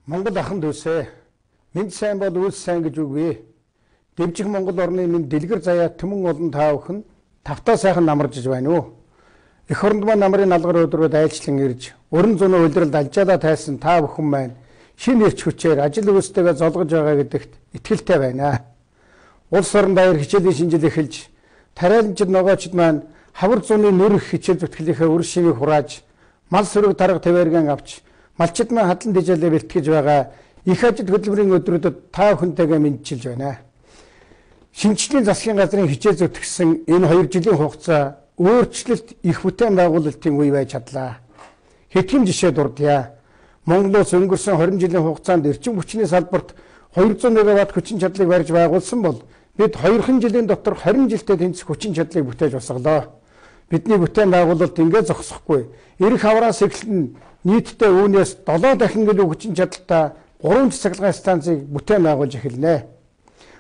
Монгол ахын дүүсээ, мэнд сайн бол үйлс сайн гэж үгүй. Дэвжих Монгол орны минь дэлгэр заяа түмэн олон та бүхэн тавтаа сайхан намаржиж байна уу? Эх оронд маань намрын налгар өдрүүд айлчлан ирж, өрн зуны улиралд алжаалаа тайсан та бүхэн маань шинэ эрч хүчээр ажил үйлстэйгээ золгож байгаа гэдэгт итгэлтэй байна. Улс орон даяар хичээлийн шинжил эхэлж, тариаланчид ногоочд маань хавар зуны нүрэх хичээл зүтгэлийнхээ үр шимийг хурааж, мал сөрөг тарга тавиарган авч, малчид маань хадлан дижээлээ бэлтгэж байгаа их ажил хөдөлмөрийн өдрүүдэд та бүхэнтэйгээ мэдчилж байна. Шинжлэлийн засгийн газрын хичээл зүтгэсэн энэ 2 жилийн хугацаа өөрчлөлт их бүтээн байгуулалтын үе байж чадлаа. Хэдхэн жишээ дурдъя. Монгол улс өнгөрсөн 20 жилийн хугацаанд эрчим хүчний салбарт 200 мегаватт хүчин чадлыг барьж байгуулсан бол бид 2 жилийн дотор 20 жилдээ тэнцэх хүчин чадлыг бүтээж босголоо. Бидний бүтээн байгуулалт ингэ зогсохгүй. Ирэх авраас эхлэн нийтдээ үүнээс 7 дахин илүү хүчин чадалтай 3 цэцэглэгийн станцыг бүтээн байгуулж эхэлнэ.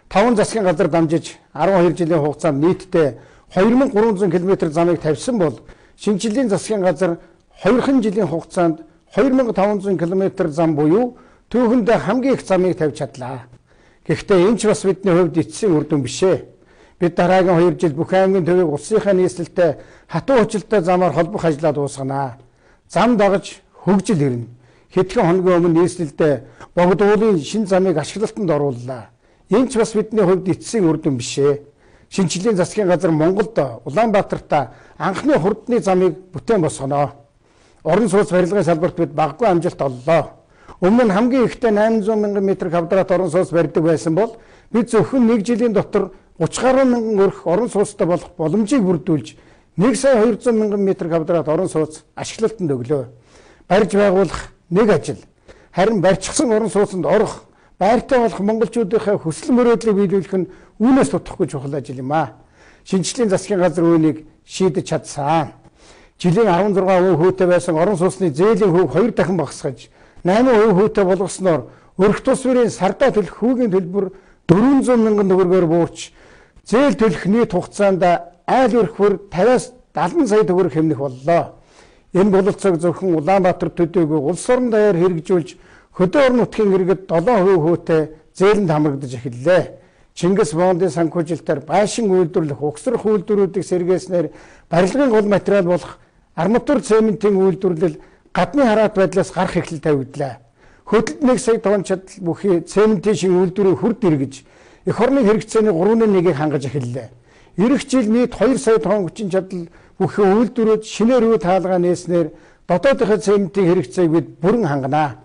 5 засгийн газар дамжиж 12 жилийн хугацаанд нийтдээ 2300 км замыг тавьсан бол шинжлэлийн засгийн газар 2 жилийн хугацаанд 2500 км зам буюу түүхэндээ хамгийн их замыг тавьж чадлаа. Гэхдээ энэ ч бас бидний хувьд эцсийн үр дүн биш ээ. Бид дараагийн 2 жил бүх аймгийн төвийг улсынхаа нийслэлтэй хатуу хүчлэлтэй замаар холбох ажлаа дуусгана. Зам дагаж хөгжил ирнэ. Хэдхэн хоногийн өмнө нийслэлдээ Богд уулын шин замыг ашиглалтанд орууллаа. Энэ ч бас бидний хувьд эцсийн үр дүн биш ээ. Шинжлэлийн засгийн газар Монголд Улаанбаатарт анхны хурдны замыг бүтээн босгоно. Орон сууц барилгын салбарт бид багагүй амжилт оллоо. Өмнө нь хамгийн ихдээ 800 мянган метр квадрат орон сууц барьдаг байсан бол бид зөвхөн 1 жилийн дотор 30 гаруй мянган өрх орон сууцтай болох боломжийг бүрдүүлж 1 сая 200 мянган метр квадрат орон сууц ашиглалтанд өглөө. Барьж байгуулах нэг ажил. Харин барьчихсан орон сууцанд орох, байртай болох монголчуудынхаа хүсэл мөрөөдлийг биелүүлэх нь үүнээс дутахгүй чухал ажил юм аа. Шинжлэлийн засгийн газар үүнийг шийдэж чадсан. Жилийн 16% хүүтэй байсан орон сууцны зээлийн хүүг 2 дахин багасгаж 8% хүүтэй болгосноор өрх тус бүрийн сардаа төлөх хүүгийн төлбөр 400 мянган төгрөгөөр буурч зээл төлөх нийт хугацаанд айл өрх бүр 50-аас 70 сая төгрөг хэмнэх боллоо. Энэ бололцоог зөвхөн Улаанбаатар төдийгүй улс орон даяар хэрэгжүүлж хөдөө орон нутгийн иргэд 7% хүүтэй зээлэнд хамрагдаж эхэллээ. Чингис бондын санхүүжилтээр байшин үйлдвэрлэх, угсрах үйлдвэрүүдийг сэргээснээр барилгын гол материал болох арматур цементийн үйлдвэрлэл гадны хараат байдлаас гарах эхлэл тавигдлаа. Хөдөлд 1 сая тонн чадал бүхий цементийн шин үйлдвэрийн хүрд эргэж эх орны хэрэгцээний 3.1-ийг хангаж эхэллээ. Ирэх жил нийт 2 сая тонн хүчин чадал бүхий үйлдвэрүүд шинээр үе таалгаа нээснээр дотоодынхаа цементийн хэрэгцээг бид бүрэн ханганаа.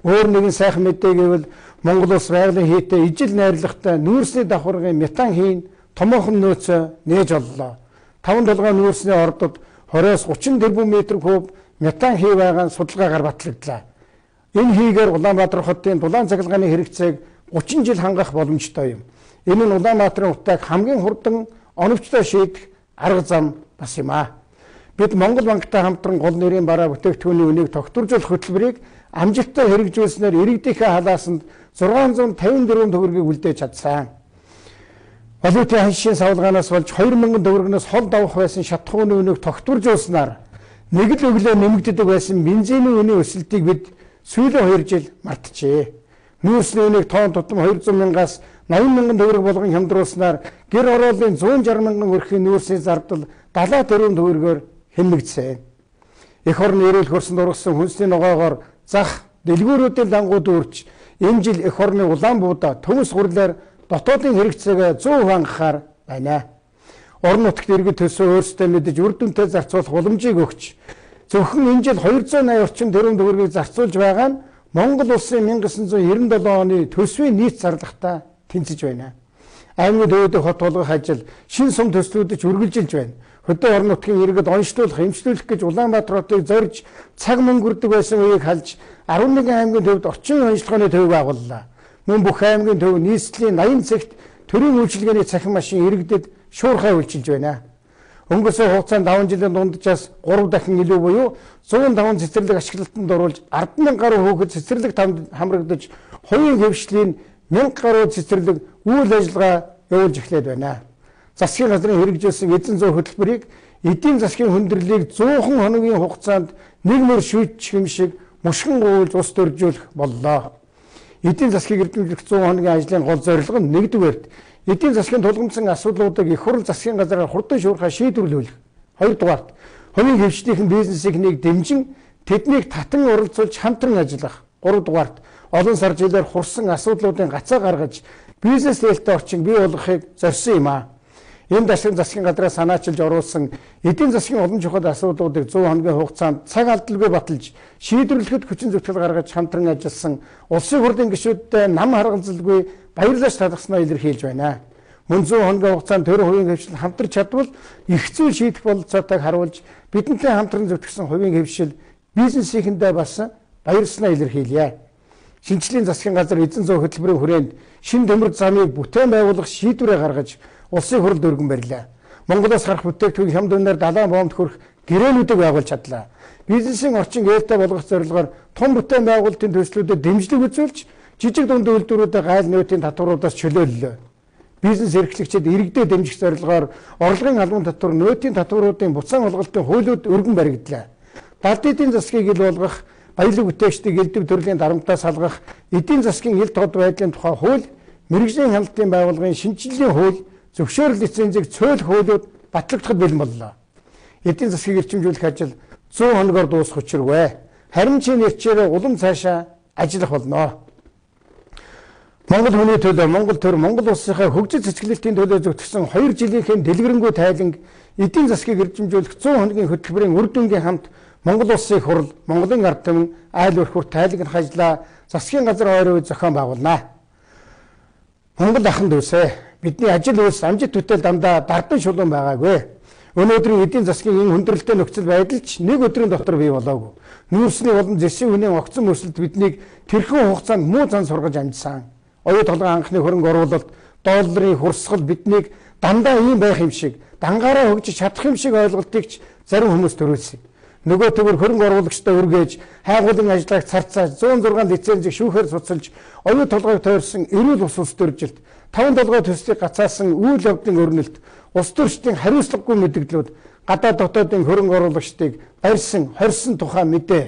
Өөр нэгэн сайхан мэдээ гэвэл Монгол улс байгалийн хийтэй ижил найрлагатай нүүрсний давхаргын метан хийн томоохон нөөцөө нээж оллоо. 5 толгой нүүрсний ордод 20-оос 30 тэрбум метр куб метан хий байгаа нь судалгаагаар батлагдлаа. Энэ хийгээр Улаанбаатар хотын дулаан цахилгааны хэрэгцээг 30 жил хангах боломжтой юм. Энэ нь Улаанбаатарын утааг хамгийн хурдан оновчтой шийдэх арга зам бас юм аа. Бид Монгол банктай хамтран гол нэрийн бараа бүтээгдэхүүний үнийг тогтворжуулах хөтөлбөрийг амжилттай хэрэгжүүлснээр иргэдийнхээ халаасанд 654 төгрөгийг үлдээж чадсан. Валютын ханшийн савлгаанаас болж 2000 төгрөгнөөс хол давах байсан шатахууны үнийг тогтворжуулснаар нэг л өглөө нэмэгддэг байсан бензиний үнийн өсөлтийг бид сүүлийн 2 жил мартжээ. Нүүрсний үнийг тоон тутам 200 мянгаас 80 мянган төгрөг болгон хямдруулснаар гэр хорооллын 160 мянган өрхийн нүүрсний зардал 74 төгрөгөөр хэмнэгдсэн. Эх орны эрүүл хөрсөнд ургасан хүнсний ногоогоор зах дэлгүүрүүдийн лангууд өөрч энэ жил эх орны улаан буудаа төмөс гурлаар дотоодын хэрэгцээгээ 100% хангахаар байна. Орон нутагт иргэд төсөө өөрсдөө мэдэж үр дүнтэй зарцуулах боломжийг өгч зөвхөн энэ жил 280 орчим тэрбум төгрөгийг зарцуулж байгаа нь Монгол улсын 1997 оны төсвийн нийт зарлагатай тэнцэж байна. Аймгийн төвөдөх хот болгох ажил шин сум төслүүдэд ч үргэлжилж байна. Хөдөө орон нутгийн иргэд онцлуулах, эмчлүүлэх гэж Улаанбаатар хотыг зорж цаг мөнгөрдөг байсан үеийг халж 11 аймгийн төвд орчин онцлогооны төв байгууллаа. Мөн бүх аймгийн төв нийслэлийн 80 цэгт төрийн үйлчилгээний цахим машин иргэдэд шуурхай үйлчилж байна. Өнгөрсөн хугацаанд 5 жилийн дунджаас 3 дахин илүү буюу 105 цэцэрлэг ашиглалтанд оруулж 10,000 гаруй хүүхэд цэцэрлэг хамрагдаж хувийн хэвшлийн 1000 гаруй цэцэрлэг үйл ажиллагаа явуулж эхлээд байна. Засгийн газрын хэрэгжүүлсэн эзэн зүй хөтөлбөрийг эдийн засгийн хүндрэлийг 100 хоногийн хугацаанд нэг мөр шийдчих юм шиг мушгин гуйлж ус дөржүүлэх боллоо. Эдийн засгийг эрдэмжлэх 100 хоногийн ажлын гол зорилго нь нэгдүгээрт эдийн засгийн тулгамдсан асуудлуудыг их хурл засгийн газраар хурдан шуурхай шийдвэрлүүлэх. Хоёрдугаарт хувийн хэвшлийнхэн бизнесийг нэг дэмжин тэднийг татан оролцуулж хамтран ажиллах. Гуравдугаарт олон сар жилээр хурсан асуудлуудын гацаа гаргаж бизнес ээлтэй орчин бий болгохыг зорьсон юм аа. Энэ дашин засгийн газраас санаачилж оруулсан эдийн засгийн олон чухал асуудлуудыг 100 хоногийн хугацаанд цаг алдалгүй баталж шийдвэрлэхэд хүчин зүтгэл гаргаж хамтран ажилласан улсын хурлын гишүүдтэй нам харгалзалгүй баярлаж талархснаа илэрхийлж байна. Мөн 100 хоногийн хугацаанд төр хувийн хэвшил хамтарч чадвал их зүйл шийдэх бололцоотойг харуулж бидэнтэй хамтран зүтгэсэн хувийн хэвшил бизнесийнхэндээ бас баярласнаа илэрхийлье. Шинжлэлийн засгийн газар эзэн зүй хөтөлбөрийн хүрээнд шинэ төмөр замыг бүтээн байгуулах шийдвэрээ гаргаж улсын хурлд өргөн барилаа. Монголоос гарах бүтээгдэхүүн хямд үнээр далайн боомт хүрэх гэрээнүүдийг байгуулж чадлаа. Бизнесийн орчин ээлтэй болгох зорилгоор том бүтээн байгуулалтын төслүүдэд дэмжлэг үзүүлж жижиг дунд үйлдвэрүүдэд гайл нөөтийн татваруудаас чөлөөллөө. Бизнес эрхлэгчид иргэдээ дэмжих зорилгоор орлогын албан татвар, нөөтийн татваруудын буцаан олголтын хуулиуд өргөн баригдлаа. Далд эдийн засгийг ил болгох, баялаг бүтээгчдийг элдэв төрлийн дарамтаас салгах, эдийн засгийн ил тод байдлын тухай хууль, мэргэжлийн хяналтын байгууллагын шинжилгээний хууль, зөвшөөрөл лицензийг цөөлөх хуулиуд батлагдахад бэлэн боллоо. Эдийн засгийг эрчимжүүлэх ажил 100 хоногоор дуусах учиргүй. Харин чи нэрчээрээ улам цаашаа ажиллах болно. Монгол хүний төлөө, Монгол төр, Монгол улсынхаа хөгжил цэцгэлэлтийн төлөө зүтгэсэн 2 жилийнхээ дэлгэрэнгүй тайланг эдийн засгийг эрчимжүүлэх 100 хоногийн хөтөлбөрийн үр дүнгийн хамт Монгол улсын хурл, Монголын ард түмэн айл өрхөр тайлгнах ажлаа засгийн газар ойрын үе зохион байгуулнаа. Монгол ахын дүүсээ, бидний ажил үйлс амжит төтөл дандаа дардан шулуун байгаагүй. Өнөөдрийн эдийн засгийн энэ хүндрэлтэй нөхцөл байдал ч нэг өдрийн дотор бий болоогүй. Нүүрсний болон зэсийн үнийн огцон өсөлт биднийг тэрхэн хугацаанд муу зан сургаж амжсан. Оюу толгой анхны хөрөнгө оруулалт, долларын хурсгал биднийг дандаа ийм байх юм шиг, дангаараа хөгжиж чадах юм шиг ойлголтыг ч зарим хүмүүс төрүүлсэн. Нөгөө төгөр хөрөнгө оруулагчдаа үргээж, хайгуулын ажиллагааг царцааж, 106 лицензийг шүүхээр цуцалж, оюу толгойг тойрсон эрүүл ус улс төржилт, 5 толгой төслийг гацаасан үйл явдлын өрнөлт, улс төрчдийн хариуцлагагүй мэдгдлүүд, гадаад дотоодын хөрөнгө оруулагчдыг барьсан, хорьсон тухай мэдээ.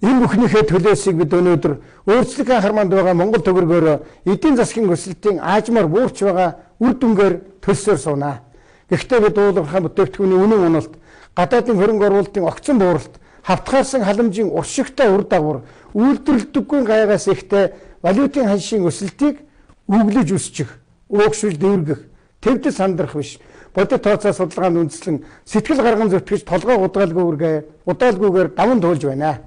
Энэ бүхнийхээ төлөөсийг бид өнөөдөр өөрчлөлт хармаанд байгаа Монгол төгрөгөөр эдийн засгийн өсөлтийн аажмаар буурч байгаа үр дүнгээр төлсөөр сууна. Гэхдээ бид уулуурхай бүтээгдэхүүний үнийн уналт, гадаадын хөрөнгө оруулалтын огцон бууралт, хавтгаарсан халамжийн уршигтай үр дагавар, үйлдвэрлэдэггүй гайгаас ихтэй валютын ханшийн өсөлтийг өглөж өсчих, өөгшүүлж дүүргэх, твдэд сандрах биш. Бодит тооцоо судалгаанд үндэслэн сэтгэл гарган зүтгэж толгой удаалгүйгээр даван туулж байна.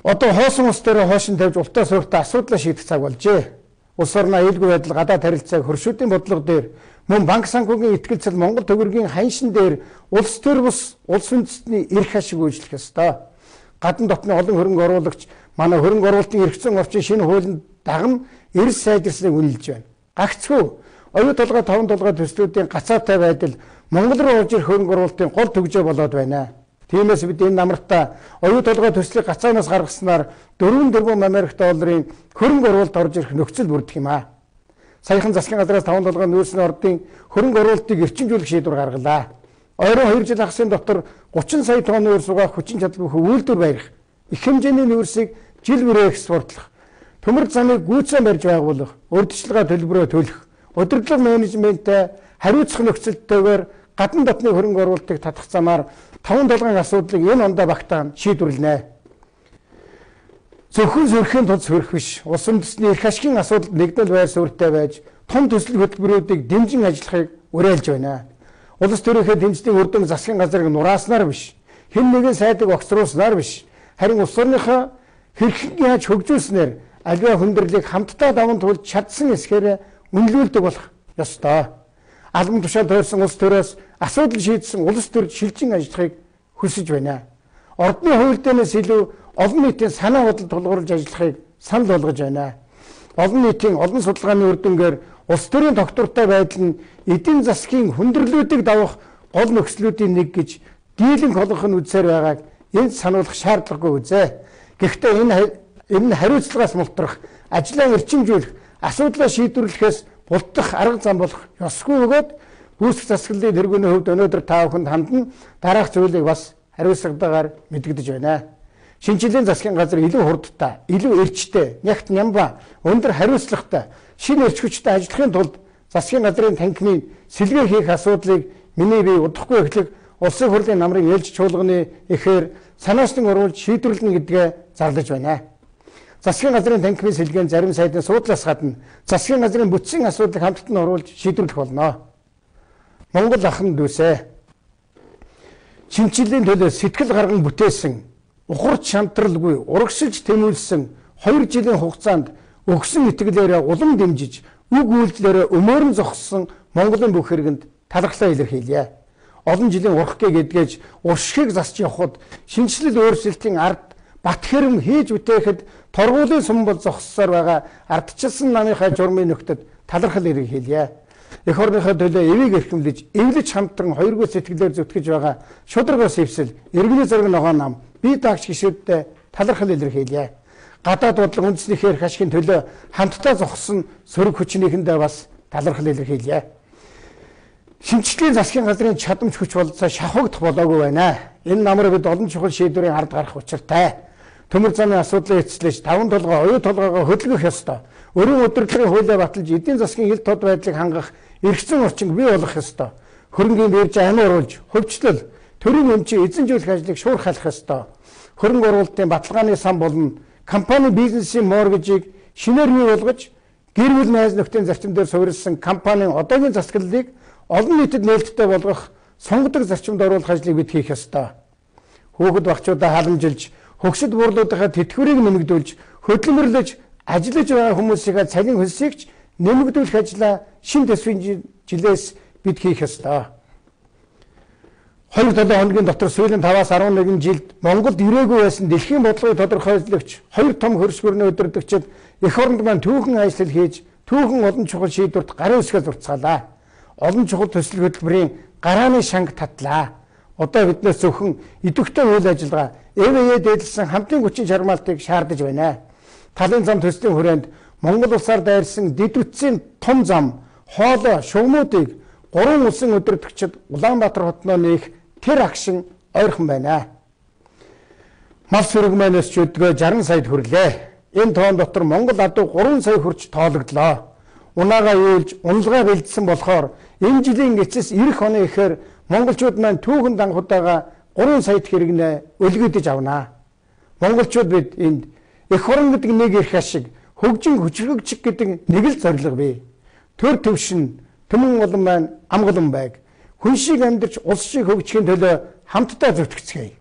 Одоо хоосон ус дээр хоошин тавьж ултаа суурьтай асуудлаа шийдэх цаг болжээ. Улс орноо аюулгүй байдал, гадаад харилцааг хөршүүдийн бодлого дээр, мөн банк санхүүгийн итгэлцэл Монгол төгрөгийн ханшин дээр улс төр бус улс үндэстний эрх ашиг үйлчлэх ёстой. Гадна дотны олон хөрөнгө оруулагч манай хөрөнгө оруулалтын эрх зүйн орчин шинэ хуулинд даган эрс сайжирсныг үнэлж байна. Гагцхүү оюу толгой 5 толгой төслүүдийн гацаатай байдал Монгол руу орж ирэх хөрөнгө оруулалтын гол түгжээ болоод байна. Тиймээс бид энэ намартаа оюу толгой төслийг гацаанаас гаргаснаар 4.4 Америк долларын хөрөнгө оруулалт орж ирэх нөхцөл бүрдэх юм аа. Саяхан засгийн газраас 5 толгой нүүрсний ордын хөрөнгө оруулалтыг эрчимжүүлэх шийдвэр гаргалаа. Ойрон 2 жил хагасын дотор 30 сая тонн нүүрс угаах хүчин чадал бүхий үйлдвэр барих, их хэмжээний нүүрсийг жил бүрээ экспортлох, төмөр замыг гүйцэн барьж байгуулах, урьдчилгаа төлбөрөө төлөх, удирдлага менежментээ хариуцах нөхцөлтэйгээр гадна дотны хөрөнгө оруулалтыг татах замаар 5 толгойн асуудлыг энэ ондоо багтаан шийдвэрлэнэ. Зөвхөн сөрөхийн тулд сөрөх биш, улс үндэстний эрх ашигын асуудалд нэгдэл байр суурьтай байж том төсөл хөтөлбөрүүдийг дэмжин ажиллахыг уриалж байна. Улс төрийнхөө дэмжлэгийн үр дүн засгийн газрыг нурааснаар биш, хэн нэгэн сайдыг огцруулснаар биш, харин улс орныхоо хэрхэн яаж хөгжүүлснээр аливаа хүндрэлийг хамтдаа даван туулж чадсан эсэхээр үнэлүүлдэг болох ёстой. Албан тушаал тойрсон улс төрөөс асуудал шийдсэн улс төр шилжин ажиллахыг хүсэж байна. Ордны хуульдээс илүү олон нийтийн санаа бодол тулгуурлаж ажиллахыг санал болгож байна. Олон нийтийн олон судалгааны үр дүнгээр улс төрийн тогтвортой байдал нь эдийн засгийн хүндрэлүүдийг давах гол нөхцлүүдийн нэг гэж дийлэнх олонх нь үзсээр байгааг энд сануулах шаардлагагүй үзээ. Гэхдээ энэ нь хариуцлагаас мултрах, ажлаа эрчимжүүлэх, асуудлаа шийдвэрлэхээс бултах арга зам болох ёсгүй бөгөөд гүйцэтгэх засаглалын тэргүүний хувьд өнөөдөр та бүхэнд хандан дараах зүйлийг бас хариуцлагатайгаар мэдэгдэж байна. Шинэчлэлийн засгийн газар илүү хурдтай, илүү эрчтэй, нягт нямба, өндөр хариуцлагатай, шинэ эрч хүчтэй ажиллахын тулд засгийн газрын танхимын сэлгээ хийх асуудлыг миний бие удахгүй эхлэх Улсын хурлын намрын ээлж чуулганы эхээр санаачлан оруулж шийдвэрлэнэ гэдгээ зарлаж байна. Засгийн газрын танхимын сэлгээнд зарим сайдын суудлаас гадна засгийн газрын бүтцийн асуудлыг хамтд нь оруулж шийдвэрлэх болно. Монгол ахын дүүсээ, шинэчлэлийн төлөө сэтгэл гарган бүтээсэн, ухарч шантралгүй урагшилж тэмүүлсэн 2 жилийн хугацаанд өгсөн итгэлээрээ улам дэмжиж, үг үйлдэлээрээ өмөөрөн зогссон Монголын бүх хэргэнд талархлаа илэрхийлье. Олон жилийн урах гээ гэдгээж уршигыг засч явхад шинэчлэл өөрчлөлтийн ард бат хэрэм хийж бүтээхэд торгуулийн сум бол зогссоор байгаа ардчилсан намынхаа журмын нөхдөд талархал илэрхийлье. Эх орныхоо төлөө эвийг эрхэмлэж, эвлэж хамтран хоёргүй сэтгэлээр зүтгэж байгаа шударгаас эвсэл, иргэний зэрэг ногоон нам, бие даагч гишүүдтэй талархал илэрхийлье. Гадаад бодлого үндэснийхээ эрх ашигын төлөө хамтдаа зогссон сөрөг хүчнийхэндээ бас талархал илэрхийлье. Шинэчлэлийн засгийн газрын чадамж хүч бололцоо шавхагдах болоогүй байна. Энэ намар бид олон чухал шийдвэрийн ард гарах учиртай. Төмөр замын асуудлыг эцэслэж, таван толгой, оюу толгойгоо хөдөлгөх ёстой. Өрийн удирдлагын хуулиа баталж, эдийн засгийн ил тод байдлыг хангах эргэцэн орчинг бий болгох ёстой. Хөрөнгийн бирж амь оруулж, хувьчлал, төрийн өмчийн эзэн жүүлэх ажлыг шуурхайлах ёстой. Хөрөнгө оруулалтын баталгааны сан болон компани бизнесийн моргежийг шинээр бий болгож, гэр бүл найз нөхдийн зарчим дээр суурилсан компанийн одоогийн засаглалыг олон нийтэд нээлттэй болгох, сонгодог зарчимд оруулах ажлыг бид хийх ёстой. Хүүхэд багчуудаа халамжилж, хөгшид бурлуудынхаа тэтгэврийг нэмэгдүүлж, хөдөлмөрлөж, ажиллаж байгаа хүмүүсийнхээ цалин хөлсийг ч нэмэгдүүлэх ажлаа шинэ төсвийн жилээс бид хийх ёстой. 2-7 хоногийн дотор сүүлийн 5-аас 11 жилд Монголд ирээгүй байсан дэлхийн бодлогыг тодорхойлогч хоёр том хөрс гүрний удирдагчид эх оронд маань түүхэн ажил хийж, түүхэн олон чухал шийдвэрт гарын үсгээ зурцгаалаа. Олон чухал төсөл хөтөлбөрийн гарааны шанг татлаа. Одоо биднээс зөвхөн идэвхтэй үйл ажиллагаа, эв дээдлсэн хамтын хүчин чармаалтыг шаардаж байна. Талын зам төслийн хүрээнд Монгол улсаар дайрсан дэд бүтцийн том зам, хоолой, шугамуудыг 3 улсын удирдагчид Улаанбаатар хотноо нээх тэр агшин ойрхон байна. Мал сүрэг манаас ч өдгөө 60 саяд хүрлээ. Энэ тоон дотор Монгол адуу 3 сая хүрч тоологдлоо. Унаагаа юулж, унлгаа бэлдсэн болохоор энэ жилийн эцэс ирэх оны ихээр монголчууд маань түүхэн данхудаага 3 саяд хэрэгнэ өлгийдөж авнаа. Монголчууд бид энд эх орон гэдэг нэг эрх ашиг, хөгжин хүчрхэгчих гэдэг нэг л зорилго бий. Төр төвшин, төмөн олон маань амгалан байг. Хүн шиг амьдарч улс шиг хөгжихийн төлөө хамтдаа зүтгэцгээе.